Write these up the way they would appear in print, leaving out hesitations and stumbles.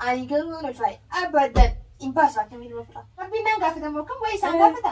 Ani garuu yoon ulfaa'e abadan hin baasu akkamiin ilma firaa. Rabbiin naan gaafatamu akkam wayii isaan gaafata.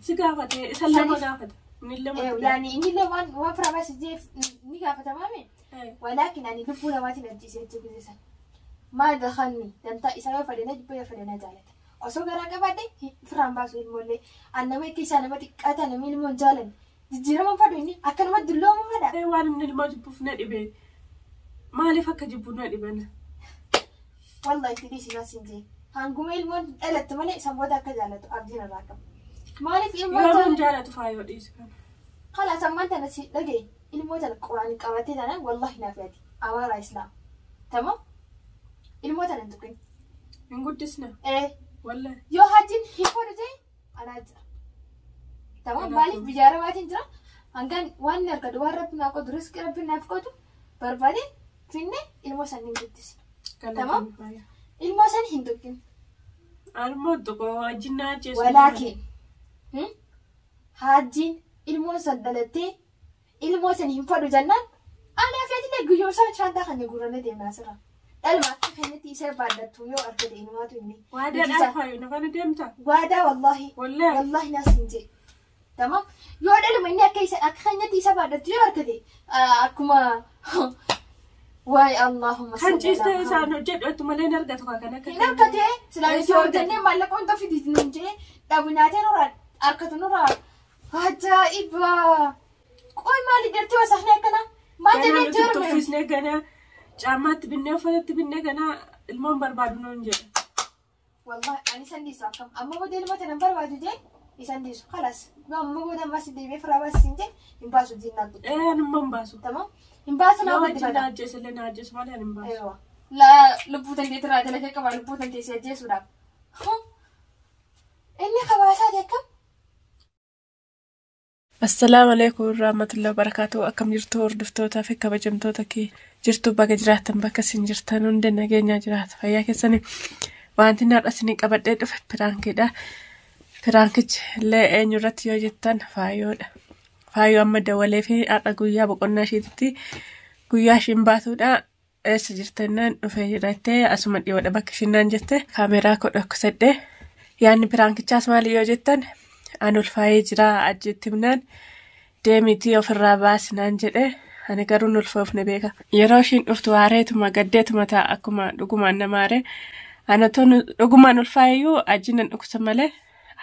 Si gaafate isa lama gaafata. Inni lama Yaani inni illee waan firaa baase jeef ni gaafatamaame. Walaakin ani lubbuu namaatiin ajjeese jechuu gisee san. Maal dakalni dantaa isaa yoo fedhe na jibba yoo fedhe na jaalata. Osoo garaa qabaadhe firaan baasu ilmoollee. An nama akka isaa nama xiqqaataa nama ilmoo hin jaalanne. Jijjiirama hin fedhu inni akkanuma dulloomuu fedha. Waan inni ilmoo jibbuuf na dhibe. Maaliif akka jibbu na dhibe na. Wallahi itti dhiisi naa siin jee. Hanguma ilmoon dhalattu malee san booda akka jaalatu abdiin irraa qaba. Maaliif ilmoo Yoo hin jaalatu faayoo dhiisi kana. Kalaas ammaan tana si dhagaye ilmoo tana quraan qabattee taanaan wallahi naaf yaadi. Amaaraa islaam. Tamam? Ilmoo tana hin tuqin. Hin guddisna. Ee. Wallahi. Yoo hajjiin hin fedhu ta'e anaa jira. Tamam maaliif biyya arabaatiin jira? Hangaan waan inni argatu waan rabbi naa qodu riskii rabbi naaf qodu barbaade finne ilmoo san hin guddisna. Tamam? Ilmoo san hin tuqin. Ilmoo tuqoo hajjiin na ajjeesu. Walaakin hajjiin ilmoo san dhalattee ilmoo san hin fedhu jennaan anaa fi atillee guyyoo isaan shaantaa kan guurannee deemnaa asirra. Dhaluma akka keenyatti isa baadhattu yoo argate inumaatu inni. Waadaadhaan faayu na faana deemta. Waadaa wallahi. Wallahi. Wallahi naas hin jee. Tamam. Yoo dhaluma inni akka isa akka keenyatti isa baadhattu yoo argate akkuma waay Allahumma Kan ciistee isaan hojjedhu attu malee hin argatu kan akka Hin argate silaa nuti hojjennee maallaqa hunda fidii nuun jee dhabu nyaatee nurraa argatu nurraa ajaa'iba. Qoy maali gartee wasaknee akkana? Maal Ganaa jennee nuti itti horme? tuffisnee ganaa caammaatti binnee uffatatti binnee ganaa ilmoon barbaadu nuun jedha. Wallahi ani isan dhiisu akkam amma booda ilmoo tana hin barbaadu jee isan dhiisu kalas yoo amma booda ammas deebi'ee firaa baasi siin jee hin baasu diin naa guddi. Ee anumma hin baasu. Tamam hin baasu naa Yoo wajjin guddifata. na ajjeese illee na ajjeesu malee ani hin baasu. Eewa. La lubbuu tanteetti irraa dalagaa qaba lubbuu tantee si ajjeesuudhaaf. Inni kabaasaati akkam? Assalaamu alaikum warahmatullahi wabarakatuh. Akkam jirtu hordoftootaa fi kabajamtoota kee jirtu baga jiraattan bakka isin jirtan hunda nageenyaa jiraata. Fayyaa keessanii wanti har'a isinii qabadhee dhufe piraankiidha. Piraankichi illee eenyu irratti yoo jettan faayoodha. Faayoo amma dawalee fi har'a guyyaa boqonnaa isheetitti guyyaa ishiin baatuudha. Eessa jirtannaan dhufee jirattee asuma dhiyoodha bakka ishiin naan jette kaameraa koo dhoksadhe. Yaadni piraankichaas maali yoo jettan ani ulfaayee jira ajjeetti himnaan deemitii ofirraa baasi naan jedhe ani garuu hin ulfoofne beeka. Yeroo ishiin dhuftu aareetuma gaddeetuma ta'a akkuma dhugumaan nama aare. Ani otoo dhugumaan ulfaayeyyuu ajji nan dhukkusa malee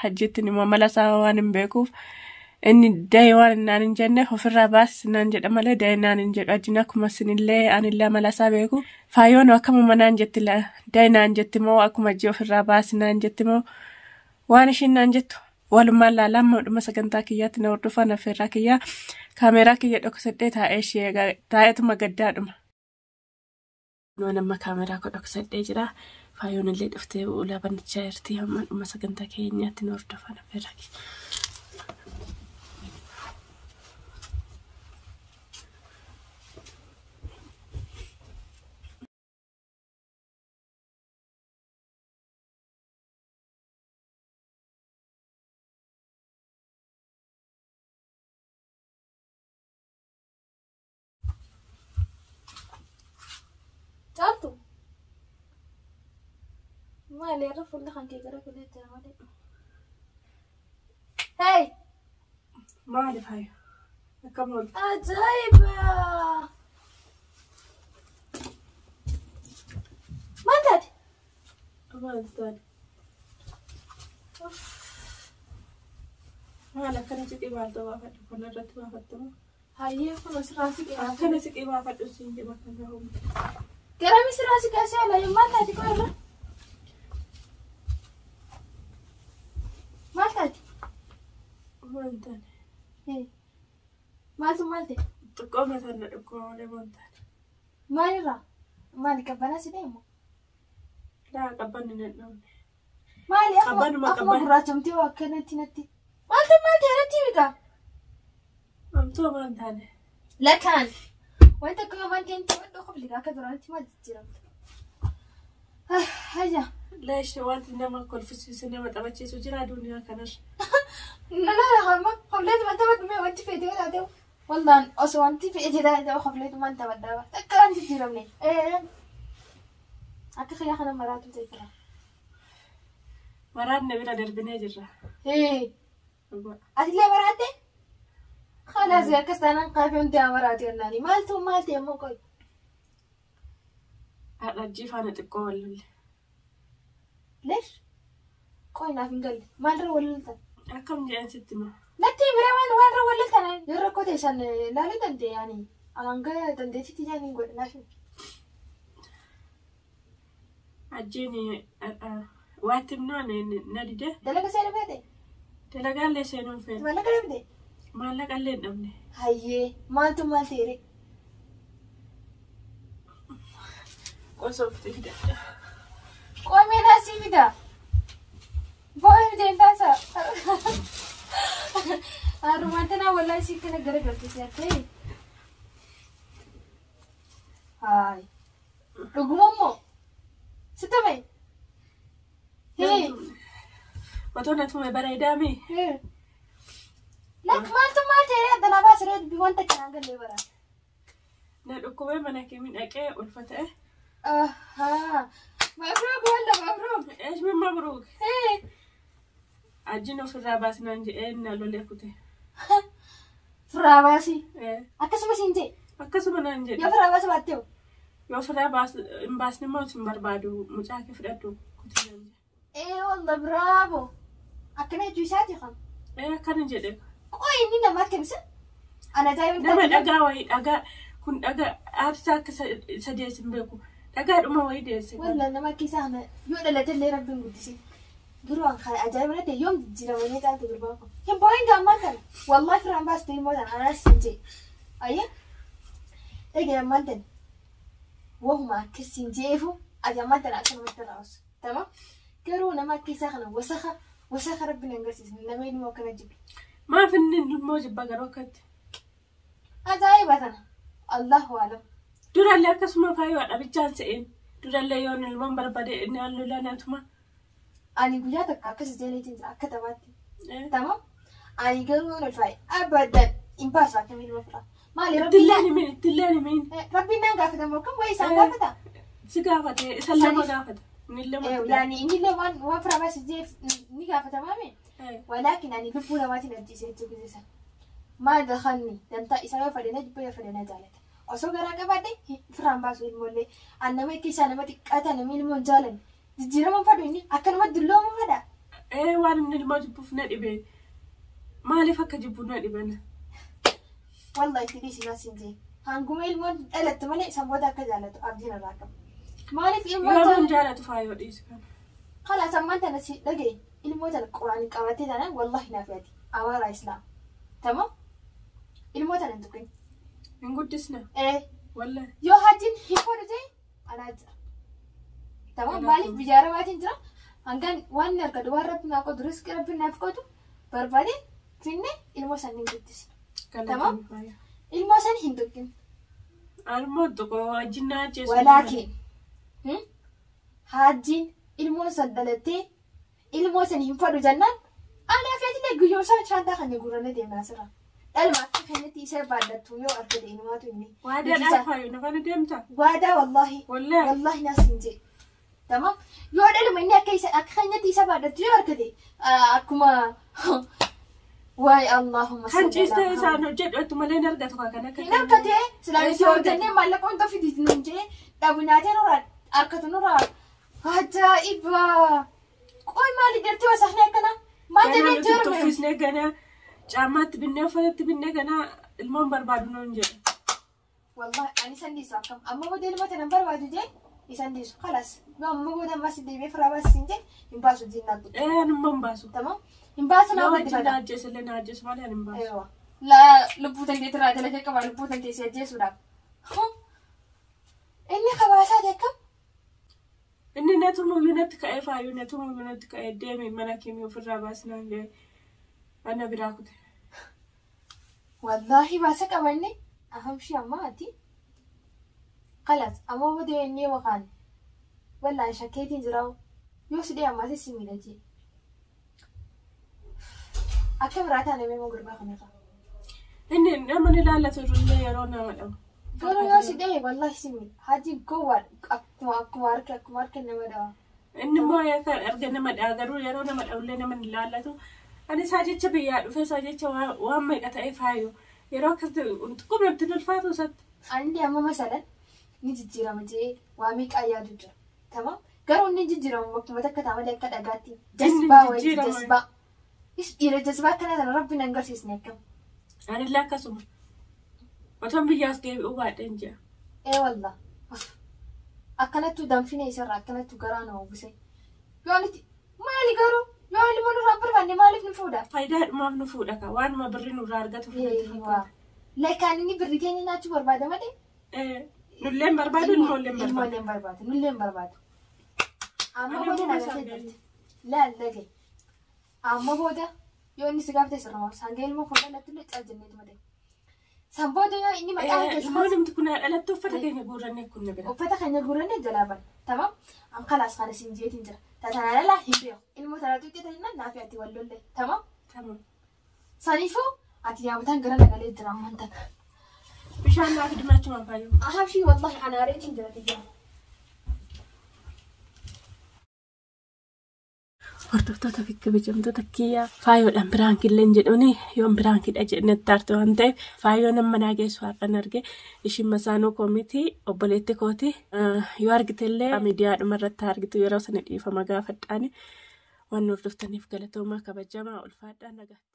ajjiitti immoo mala isaa waan hin beekuuf inni da'e waan naan hin jenne ofirraa baasi naan jedha malee da'e naan hin jedhu ajjiin akkuma isinillee anillee mala isaa beeku. Faayoon akkamuma naan jetti da'e naan jetti moo akkuma ajji ofirraa baasi naan jetti moo waan ishiin naan jettu walumaan laalaa amma sagantaa kiyyaatti na hordofaa affeerraa kiyyaa kaameraa kiyya dhoksadhee taa'ee ishee taa'eetuma gaddaadhuma. Nuun amma kaameraa koo dhoksadhee jira. Faayoon illee dhuftee ulaa banichaa jirti. Amma dhuma sagantaa keenyaatti na hordofaa affeerraa kiyya. Caaltu. Maali irra fuulli kan kee gara galee jira malee. Hey! Maali faayo? Akkam oolte? Ajaa'iba! Maal taate? Maal taate? Maal akkana siqii maaltu baafadhu? Kana irratti baafattu moo? Hayyee kun asirraa siqee. Akkana siqii baafadhu siin jedha kana humna. Gara misiraa siqee si ala maal taate koo irra? Maal taate? Maal taate? Maaltu maal ta'e? Xiqqoo mataan na dhukkuba malee maal taate? Maalirraa? Maali qabbanaa si deemu? Laa qabbanni nan dhoofne. Maali Qabbanuma akkuma qabban. gurraachamtee waa akkanatti natti. Maaltu maal ta'e natti himi Amtoo maal taate? Lakaan. Wanta akka maal ta'e wadda qofli akka duraanitti maal jijjiiramta? Hayya. Leesh wanti nama kolfisiisu nama taphachiisu jira addunyaa kanarra. Nalaala hamma qofleetu wanta badhume wanti feete yoo taate wallaan osoo wanti feete taate qofleetu wanta badhaaba. Takka waan jijjiiramne. Akka kiyyaa kana maraatu ta'e jira. Maraanne bira darbinee jirra. Hee. Atillee maraatte? Khalaas akkas taanaan kaafee hundi haa maraatu jennaani. Maaltu maal ta'e immoo qoy. Har'a ajjii faana xiqqoo wal lolle. Leesh? Qoy naaf hin galle. Maalirra wal loltan? Akkam jedhan sitti hima. Natti bira waan irra wal loltan yoo rakkoo ta'e san laaluu danda'e yaani hanga dandeettiitti jaan hin godhe naaf. Ajjiin waatti himnaan na dide. Dalaga seena feete? Dalagaallee seenuu hin feene. Maallaqa dhabde? Maallaqa illee hin dhabne. Hayyee maaltu maal ta'e? Qosoofti fidadha. Qoomee naasii fida. Bo'oo fideen taasa. Harrumaan tanaa wallaahi sii kana gara galchise ta'e. Haay. Dhuguma immoo. Si tume? Hee. Otoo na tume bareedaami. Lakk maaltu maal ta'e addanaa baasiree dubbii wanta kanaan gallee bara. Na dhukkubee mana keemii dhaqee ulfa ta'e. Ahaa. Mabruuk walla mabruuk. Eesh min mabruuk. Hee. Ajjiin ofirraa baasinaan jedhee na lolee kute. Firaa baasii. Akkasumas hin jee. Akkasuma naan jedhe. Yoo firaa baasii baattee hoo? Yoo firaa hin baasne immoo hin barbaadu mucaa kee fudhadhu kute naan jedhe. Ee walla bravo. Akkana jechuu isaati kan. Ee akkana jedhe. Qoy inni nama akkam isa? Ana ajaa'iba Nama dhagaa wayii dhagaa kun dhagaa aarsaa akka isa deesse hin beeku. Dhagaadhuma wayii deesse. Walla nama akka isaa kana yoo dhalate illee rabbiin guddise. Garuu an kan ajaa'iba natti yoom jijjiiramanii caaltu gurbaan kun. Hin boo'in gaammaan kana. Wallahi firaan baastu ilmoo tana anaas hin jee. Ayya. Dhagee ammaan tana. Wahuma akkas hin jeefu ati ammaan tana akka namatti raawwasu. Tamam. Garuu nama akka isaa kana wasaka wasaka rabbiin hin agarsiisne nama ilmoo akkana jibbi. Maaf inni ilmoo jibba garuu akkatti? Ajaa'iba tana. Allahu alam. Durallee akkasuma faayoo dhabichaan se'een. Durallee yoon ilmoon barbaade inni halluu laanatuma. Ani guyyaa takka akkas jeeleetiin jira akka taphaatti. Tamam. Ani garuu yoon ulfaa'e abadan hin baasu akkamiin ilma fudhaa. Maali rabbiin Ittillee himin ittillee himin. Rabbiin naan gaafatamu akkam wayii isaan gaafata. Si gaafate isa lama gaafata. Inni lama. Yaani inni illee waan waan firaa baase jeef ni gaafatamaame. Walaakin ani lubbuu namaatiin ajjeese jechuu gisee sana. Maal dakhalni dantaa isaa yoo fedhe na jibba yoo fedhe na jaalata. Osoo garaa qabaadhe firaan baasu ilmoollee. An nama akka isaa nama xiqqaata nama ilmoo hin jaalanne. Jijjiirama fadhu inni akkanuma dullooma fadha. Ee waan inni ilmoo jibbuuf na dhibe. Maaliif akka jibbu na dhibana? Wallahi itti dhiisi naas hin jee. Hanguma ilmoon dhalattu malee san booda akka jaalatu abdiin irraa qaba. Maaliif ilmoo Yoom hin jaalatu faayoo dhiisi kana. Khalaas ammaan tana si dhagaye ilmoo tana quraanii qabattee taanaan wallahi naaf yaadi. Amaaraa Islaam. Tamam? Ilmoo tana hin tuqin. Hin guddisna. Ee. Wallahi. Yoo hajjiin hin fodhu ta'e anaa jira. Tamam maaliif biyya arabaatiin jira. Hangan waan inni argatu waan rabbi naaf qotu riskii rabbi naaf qotu barbaade finne ilmoo san hin guddisna. Tamam? Ilmoo san hin tuqin. Ilmoo tuqu hajjiin na ajjeesu. Walaakin hajjiin ilmoo san dhalattee ilmoo san hin fadhu jennaan anaa fi atillee guyyoo isaa shaantaa kan guurannee deemnaa asirra. Dhalma akka keenyatti isa baadhattu yoo argate inumaatu inni. Waadaadhaan faayu na faana deemta. Waadaa wallaahi. Wallaahi. Wallaahi naas hin jee. Tamam. Yoo dhaluma inni akka isa akka keenyatti isa baadhattu yoo argate akkuma waay Allahumma Kan ciistee isaan hojjedhu malee hin argatu kan akka. Hin argate silaan isii hojjennee maallaqa hunda fidii nuun jee dhabu nyaatee nurraa harkatu nurraa ajaa'iba. Qoy maali gartee wasakni akkana? Maal Ganaa jennee nuti jarme? tuffisnee ganaa caammaatti binnee uffatatti binnee ganaa ilmoon barbaadu nuun jedhe. Wallahi ani isan dhiisu akkam amma booda ilma tana hin barbaadu jee isan dhiisu kalas yoo amma booda ammas deebi'ee firaa baasisin jee hin baasu jinnaa tuqe. Ee ani immoo hin baasu. Tamam hin baasu Yoo naa wajjin na guddifata. ajjeese illee na ajjeesu malee ani hin baasu. Eewa. La lubbuu tanteetti irraa dalagaa qaba lubbuu tanteessi ajjeesuudhaaf. Inni kabaasaati akkam? Inni na tumuyyuu natti ka'ee faayyuu na tumuyyuu natti ka'ee deemi mana keemii ofirraa baasinaan jee ana biraa kute. Wallahi baasa qaba inni. Ahamshi amma ati. Kalas amma booda inni wakaan. Wallaan shakkeetiin jiraa'u. Yoo si dhee ammaas si miidhati. Akka biraa taane meemoo gurbaa kanarraa. Inni nama ni laallatu illee yeroo nama dhabu. Garuu yoo si dhahe, wallahi si miidha. Haji gowwaadha. Akkuma harka nama dhawa. Inni immoo erga nama dha'a, garuu yeroo nama dha'ullee nama hin ilaallatu. Ani isaa jecha biyyaa dhufe, isaa jecha waan meeqa ta'e faayu. Yeroo akkas xiqqoo namatti hin ulfaatu isatti. Ani amma masalan ni jijjiirama jee waa meeqaa yaadu jira. Tamam. Garuu inni jijjiiramu bakkuma takka ta'a malee akka dhagaatti. Jasbaa wayii jijjiirama. Jasbaa. Is dhiira jasbaa akkana kana rabbi nan agarsiisne akkam. Anillee akkasuma. Otoon biyyaas deebi'uu baadheen jira. Ee wallah. Akkanattuu danfine isarra akkanattuu garaa nama uwwise. Yoo nuti maali garuu yoo ilmoo nurraa barbaanne maaliif nu fuudha? Faayidaa dhumaaf nu fuudha ka, waanuma birri nurraa argatu fuudhatti fakkaata. Lakkaan inni birri keenya nyaachuu barbaada malee. Nulleen barbaadu, ilmoolleen barbaadu. Ilmoolleen barbaadu, nulleen barbaadu. Amma Ani booda immoo na isaaf gartee galii. jirti. Laal dhagaye. Amma booda yoo inni si gaafate sirrumaa hanga ilmoo kun dhalattu illee cal jenneetu malee. San booda yoo inni maqaa keessa Ilmoo namti kun dhalattu uffata keenya guurrannee kun na bira. Uffata keenya guurrannee jalaa bana. Tamam. An kalaas kana siin jeetiin jira. Tatanaa lalaa hin beeku. Ilmoo tanatu itti tajaajila naafi ati wal lolle. Tamam. Tamam. Saniifuu ati yaabataan gara nagalee jira amman tana. Bishaan naaf dimaachuma faayu. Ahabshii, wallahi anaareetiin jira tiyyaa. Hordoftoota fi kabajamtoota kiyyaa, faayoodhaan prank illee jedhuuni yoon prank iidha jedhanii taarte waan ta'eef, faayoo nama naa geessu har'an arge. Ishiin masaanuu koo miti, obboleetti kooti. Yoo argitellee miidiyaadhuma irratti argitu, yeroo sana dhiifama gaafadhaani. Waan nu hordoftaniif galatoomaa, kabajamaa, ulfaadhaa, nagaatti.